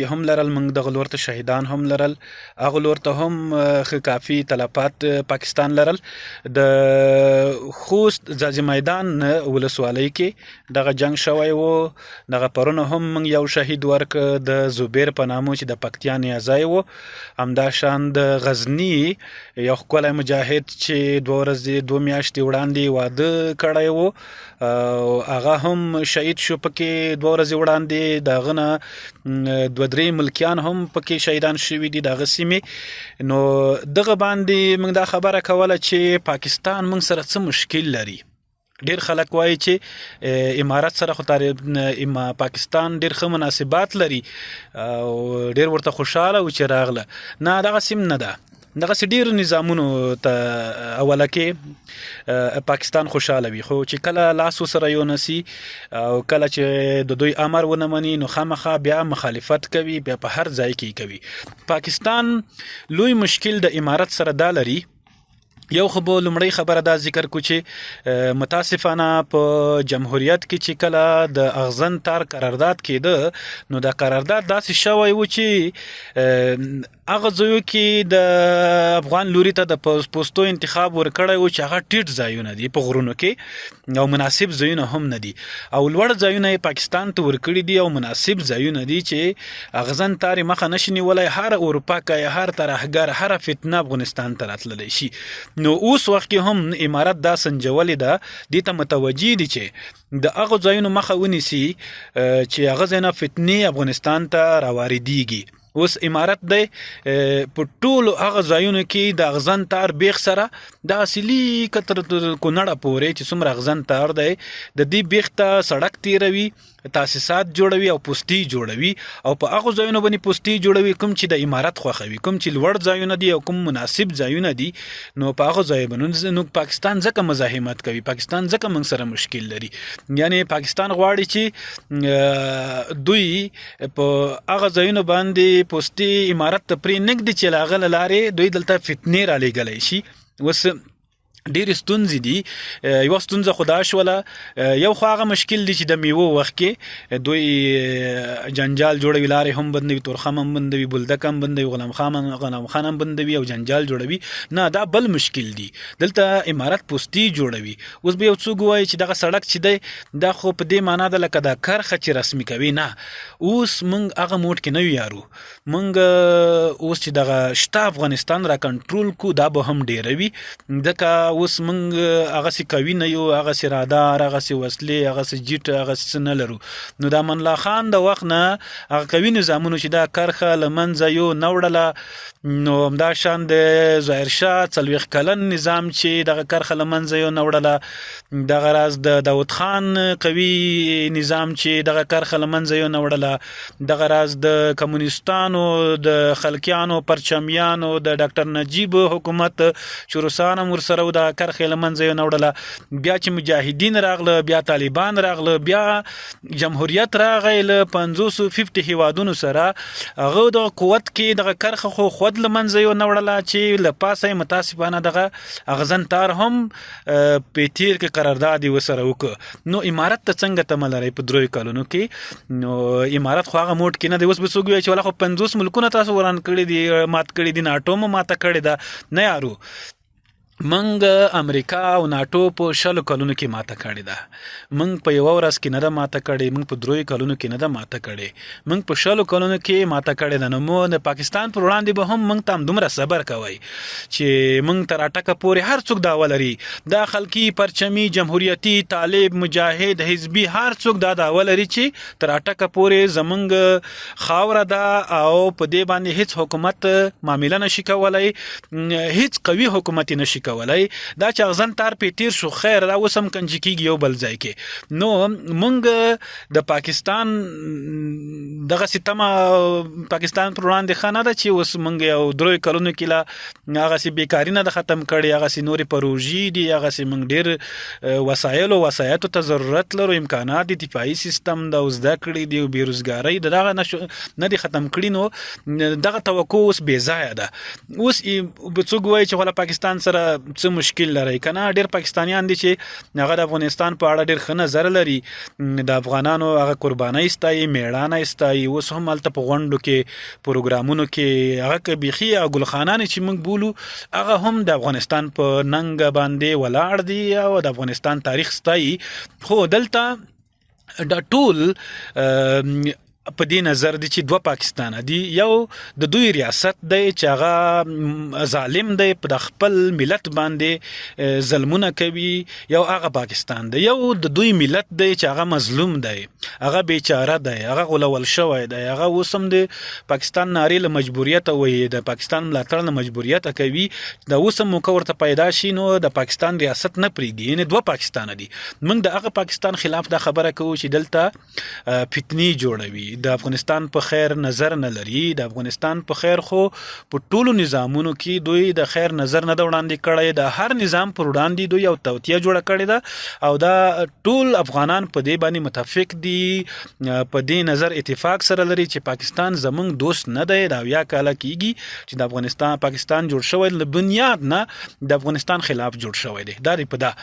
هم لرل، موږ دغه لور ته شهیدان هم لرل، هغه لور ته هم ښه کافي تلفات پاکستان لرل. د خوست ځاځي میدان ولسوالۍ کې دغه جنگ شوی وو. دغه پرونه هم موږ یو شهید ورک د زبیر په نامو چې د پکتیا نیازی وو. همدا شان د غزنی یو ښکلی مجاهد چې 2 ورځې 2 میاشتې وړاندې واده کړی وو، هغه هم شهید شو پکې 2 ورځې وړاندې. دغه نه دوه درې ملکیان هم پکې شهیدان شوي دي دغه سیمې. نو دغه باندې موږ دا خبره کوله چې پاکستان موږ سره څه مشکل لري. ډیر خلک وایي چې امارت سره خو پاکستان ډیر ښه مناسبات لري او ډیر ورته خوشاله و چې راغله. نه، دغه سیم نه ده. دغه ډیر نظامونو ته اوله کې پاکستان خوشاله وي، خو چې کله لاس سره یو نسی او کله چې د دوی امر ونه مني، نو خامخا بیا مخالفت کوي، بیا په هر ځای کې کوي. پاکستان لوی مشکل د امارت سره دا لري. یو خو به لومړی خبره دا ذکر کو چې متاسفانه په جمهوریت کې چې کله د اغزن تار قرارداد کېده، نو دا قرارداد داسې شوی و چې هغه ځایو کې د افغان لوري ته د پوستو انتخاب ورکړی و چې هغه ټیټ ځایونه دي په غرونو کې او مناسب ځایونه هم نه دي، او لوړ ځایونه یې پاکستان ته ورکړي دي او مناسب ځایونه دي چې اغزن تار مخه نشي نیولای. هر اروپا کې هر ترهګر، هر فتنه افغانستان ته راتللی شي. نو اوس وخت کې هم امارت دا سنجولې ده، دې ته متوجه دي چې د هغو ځایونو مخه ونیسي چې هغه ځایونه فتنې افغانستان ته راواردېږي. اوس امارت دی په ټولو هغه ځایونو کې د اغزن تار بیخ سره د اصلي کتر کونړه پورې چې څومره اغزن تار دی، د دې بیخ ته سړک تیروي، تاسیسات جوړوي او پوستي جوړوي، او په هغه ځایونو باندې پوستي جوړوي کوم چې د امارت خوښوي، کوم چې لوړ ځایونه دي او کوم مناسب ځایونه دي. نو په هغه ځای باندې نو پاکستان ځکه مزاحمت کوي، پاکستان ځکه موږ سره مشکل لري. یعنی پاکستان غواړي چې دوی په هغه ځایونو باندې پوستي امارت ته پرې نږدې چې لاغله لارې دوی دلته فتنې را لېږلی شي. اوس ډېرې ستونزې دي. یو ستونزه خدا شوله، یو خو هغه مشکل دي چې د میوو وخت کې دوی جنجال جوړوي، لارې هم بندوي، تورخم هم بندوي، بولدک هم بندوي، غلام خان هم بندوي او جنجال جوړوي. نه، دا بل مشکل دي. دلته امارت پوستي جوړوي. اوس به یو څوک وایي چې دغه سړک چې دی، دا خو په دې معنا ده لکه دا کرښه چې رسمي کوي. نه، اوس مونږ هغه موډ کې نه یو یارو. مونږ اوس چې دغه شته افغانستان را کنټرول کو، دا به هم ډیروي، ځکه اوس مونږ هغه سي قوي نه یو، هغه سي رادار، هغه سي وسلې، هغه سي جیټ، هغه څه نه لرو. نو د امان الله خان د وخت نه هغه قوي نظامونو چې دا کرښه لمنځه یو نه وړله، نو همدا شان د ظاهر شاه 40 کلن نظام چې دغه کرښه لمنځه یو نه وړله، دغه راز د داود خان قوي نظام چې دغه کرښه لمنځه یو نه وړله، دغه راز د کمونستانو، د خلکیانو، پرچمیانو، د ډاکټر نجیب حکومت چې روسان هم ورسره و، دغه کرښه لمنځه یو نه وړله. بیا چې مجاهدین راغله، بیا طالبان راغله، بیا جمهوریت راغی له 50 50 هیوادونو سره، هغه د قوت کې دغه کرښه خو خود لمنځه یو نه وړله چې له پاسه یې متاسفانه دغه اغزن تار هم په تیر کې قرارداد یې وسره وکړ. نو امارت ته څنګه تمه لري په 3 کلونو کې؟ نو امارت خو هغه موډ کې نه دی. اوس به څوک وایي چې ولا خو 50 ملکونه تاسو وران کړی دي، مات کړی دي، ناټو مو ماته کړی ده. نه یارو، منګ امریکا او ناټو په 20 کلونو کې ماته کړې ده. منګ په یو ورځ کې نه ده ماته کړې، منګ په 3 کلونو کې نه ده ماته کړې، منګ په 20 کلونو کې ماته کړې ده. نو مو د پاکستان پر وړاندې به هم منګ ته هم دومره صبر کوي چې منګ تر اټکه پورې هر څوک دعوه لري، دا خلکی، پرچمی، جمهوریتي، طالب، مجاهد، حزبي، هر څوک دا دعوه لري چې تر اټکه پورې زمونږ خاوره ده او په دې باندې هیڅ حکومت معامله نشي کولای، هیڅ قوي حکومت نشي کولای. دا چې اغزن تار په تیر شو، خیر، دا اوس هم کنجي کیږي یو بل ځای کې. نو مونږ د پاکستان دغه ستمه پاکستان پر وړاندې خانه ده چې اوس مونږ یو 3 کلونو کې لا هغه سي بیکاری نه ختم کړي، هغه سي نورې پروژې دي، هغه سي مونږ ډیر وسایل او وسایطو ته ضرورت لرو، امکانات دي، دفاعي سیستم د زده کړې دي او بیروزګاری دغه نه دي ختم کړي. نو دغه توقع اوس بې ځایه ده. اوس به څوک وایي چې ولا پاکستان سره څه مشکل لري کنه؟ ډیر پاکستانیان دي چې هغه د افغانستان په اړه ډیر ښه نظر لري، د افغانانو هغه قربانۍ ستایي، میړانه ستایي. اوس هم هلته په غونډو کې، پروګرامونو کې هغه که بیخي ګلخانان چې موږ بولو، هغه هم د افغانستان په ننګ باندې ولاړ دي او د افغانستان تاریخ ستایي. خو دلته دا ټول په دې نظر دي چې دوه پاکستان دي. یو د دوی ریاست دی چې هغه ظالم دی، په خپل ملت باندې ظلمونه کوي، یو هغه پاکستان دی. یو د دوی ملت دی چې هغه مظلوم دی، هغه بیچاره دی، هغه غولول شوی دی، هغه اوس هم د پاکستان نارې له مجبوریته وایي، د پاکستان ملاتړ له مجبوریته کوي. د اوس هم موقع ورته پیدا شي نو د پاکستان ریاست نه پرېږدي. یعنې دوه پاکستان دي. موږ د هغه پاکستان خلاف دا خبره کوو چې دلته فتنې جوړوي، د افغانستان په خیر نظر نه لري. د افغانستان په خیر خو په ټولو نظامونو کې دوی د خیر نظر نه د وړاندې کړی، د هر نظام پر وړاندې دوی یو توطیه جوړه کړې ده او دا ټول افغانان په دې باندې متفق دي، په دې نظر اتفاق سره لري چې پاکستان زمونږ دوست نه دی. دا 70 کاله کیږي چې د افغانستان پاکستان جوړ شوی، له بنیاد نه د افغانستان خلاف جوړ شوی دی. دا په دا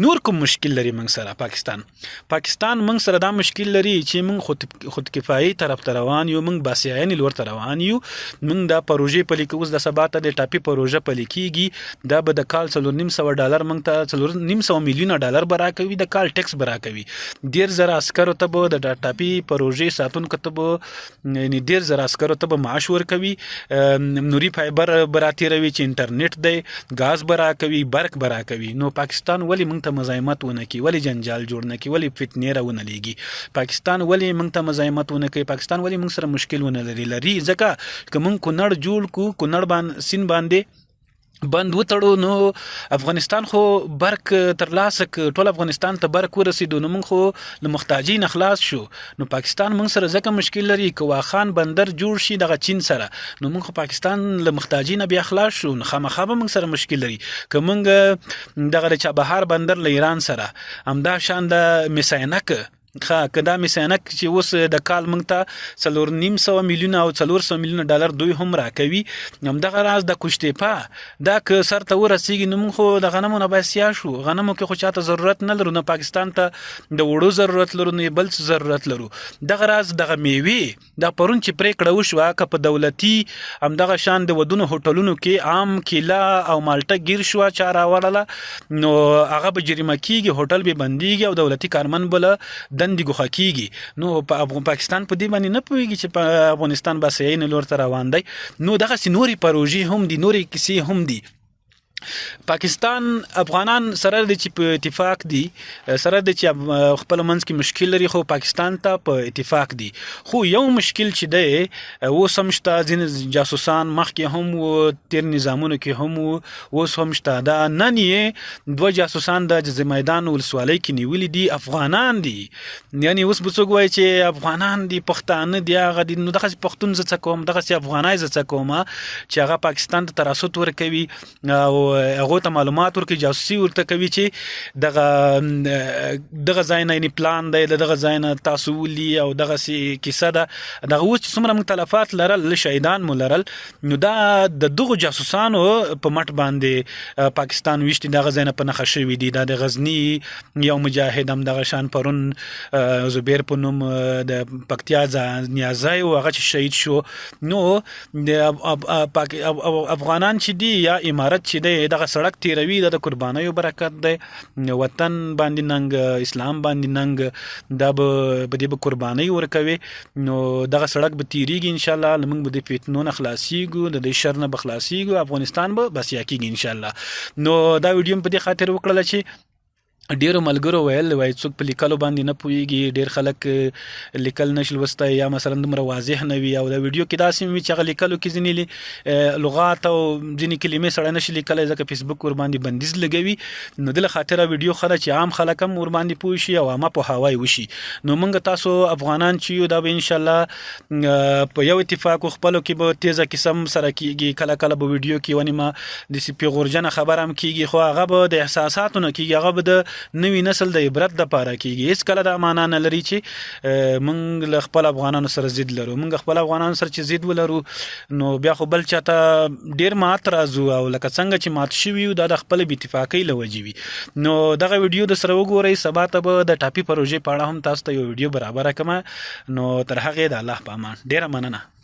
نور کوم مشکل لري موږ سره پاکستان؟ پاکستان موږ سره دا مشکل لري چې موږ خودکفایي طرف ته روان یو، موږ باسیاینې لور ته روان یو، موږ دا پروژې پلي کوو. اوس د سبا ته د ټاپي پروژه پلي کیږي، دا به د کال 450 ډالر موږ ته، 450 میلیونه ډالر به راکوي، د کال ټیکس به راکوي. 30,000 عسکرو ته به، د ټاپي پروژې ساتونکو ته به، یعنی 30,000 عسکرو ته به معاش ورکوي، نوري فایبر به راتېروي چې انټرنیټ دی، غاز به راکوي، برق به راکوي. نو پاکستان ولی موږ ته مزاحمت ونه کوي؟ ولی جنجال جوړ نه کوي؟ ولی فتنې را ونه لیږي؟ پاکستان ولی موږ ته مزاحمت ونه کوي؟ پاکستان ولی موږ سره مشکل ونه لري؟ لري، ځکه که موږ کونړ جوړ کو، کونړ باندې سین باندې بند وتړو، نو افغانستان خو برق ترلاسه ک، ټول افغانستان ته برق ورسېدو، نو موږ خو له محتاجۍ نه خلاص شو. نو پاکستان موږ سره ځکه مشکل لري. که واخان بندر جوړ شي دغه چین سره، نو موږ خو پاکستان له محتاجۍ نه بیا خلاص شو، نو خامخا به موږ سره مشکل لري. که موږ دغه د چابهار بندر له ایران سره، همدا شان د میساینک، ښه که دا میساینک چې اوس د کال موږ ته 450 میلیونه او 400 میلیونه ډالر دوی هم راکوي. همدغه راز د قوشتېپه دا که سر ته ورسیږي، نو موږ خو د غنمو نه بسیا شو. غنمو کې خو چاته ضرورت نه لرو، نه پاکستان ته د وړو ضرورت لرو، نه بل څه ضرورت لرو. دغه راز دغه میوې، دا پرون چې پرېکړه وشوه که په دولتي همدغه شان د ودونو هوټلونو کې عام کیله او مالټه ګیر شوه، چا راوړله، نو هغه به جریمه کیږي، هوټل به بندیږي او دولتي کارمند به له دندې ګوښه کیږي. نو په افغان پاکستان په دې باندې نه پوهیږي چې په افغانستان بسیاینې لور ته روان دی. نو دغسې نورې پروژې هم دي، نورې کیسې هم دي. پاکستان افغانان سره د چې په اتفاق دي، سره د چې خپل منځ کې مشکل لري، خو پاکستان ته په اتفاق دي. خو یو مشکل چې دی اوس هم شته، ځینې جاسوسان مخکې هم وو، تیر نظامونو کې هم وو، اوس هم شته. دا نن یې دوه جاسوسان د جزې میدان ولسوالۍ کې نیولي دي، افغانان دي. یعنی اوس به څوک وایي چې افغانان دي، پښتانه دي، هغه دي، نو دغسې پښتون زه څه کوم، دغسې افغانای زه څه کوم چې هغه پاکستان ته تراسط ورکوي او هغه ته معلومات ورکوي، جاسوسي ورته کوي چې دغه دغه ځای نه یعنی پلان دی، دغه ځای نه تاسو ولي او دغه سي کیسه ده. دغه اوس چې څومره موږ تلفات لرل، شهیدان مو لرل، نو دا د دغو جاسوسانو په مټ باندې پاکستان ویشتي، دغه ځای نه په نښه شوي دي. دا د غزني یو مجاهد هم دغه شان پرون زبیر په نوم د پکتیا نیازی او هغه چې شهید شو. نو د افغانان چې دي یا امارت چې دی، دغه سړک تیروي، د قربانیو برکت دی. وطن باندې ننګ، اسلام باندې ننګ، دا به په دې به قربانۍ ورکوي. نو دغه سړک به تیریږي ان شاء الله، موږ به د فتنو نه خلاصیږو، د دې شر نه به خلاصیږو، افغانستان به بسیا کیږي ان شاء الله. نو دا ویډیو په دې خاطر وکړله چې ډیرو ملګرو ویل، وای څوک په لیکلو باندې نه پوهیږي، ډیر خلک لیکل نشي لوستی یا مثلا دومره واضح نه وي، او دا ویډیو کې داسې وي چې هغه لیکلو کې ځینې لغات او ځینې کلمې سړی نشي لیکلی، ځکه فیسبوک ورباندې بندیز لګوي. نو دله خاطره ویډیو ښه ده چې عام خلک هم ورباندې پوه شي او عامه پوهاوی وشي. نو موږ تاسو افغانان چې یو، دا به ان شاء الله په یو اتفاق خپلو کې به تیزه قسم سره کیږي. کله کله به ویډیو کې ونیمه د سی پیغورجنه خبره هم کیږي، خو هغه به د احساساتو نه کیږي، هغه به د نوي نسل د عبرت د پاره کیږي. هیڅ کله دا معنا نه لري چې مونږ له خپل افغانانو سره ضد لرو. مونږ خپل افغانانو سره چې ضد ولرو نو بیا خو بل چاته ډیر مات راځو، او لکه څنګه چې مات شوي یو دا د خپل بې اتفاقۍ له وجې وي. نو دغه ویډیو د سره وګورئ، سبا ته به د ټاپي پروژې په اړه هم تاسو ته یو ویډیو برابره کړم. نو تر هغې د الله په امان، ډیره مننه.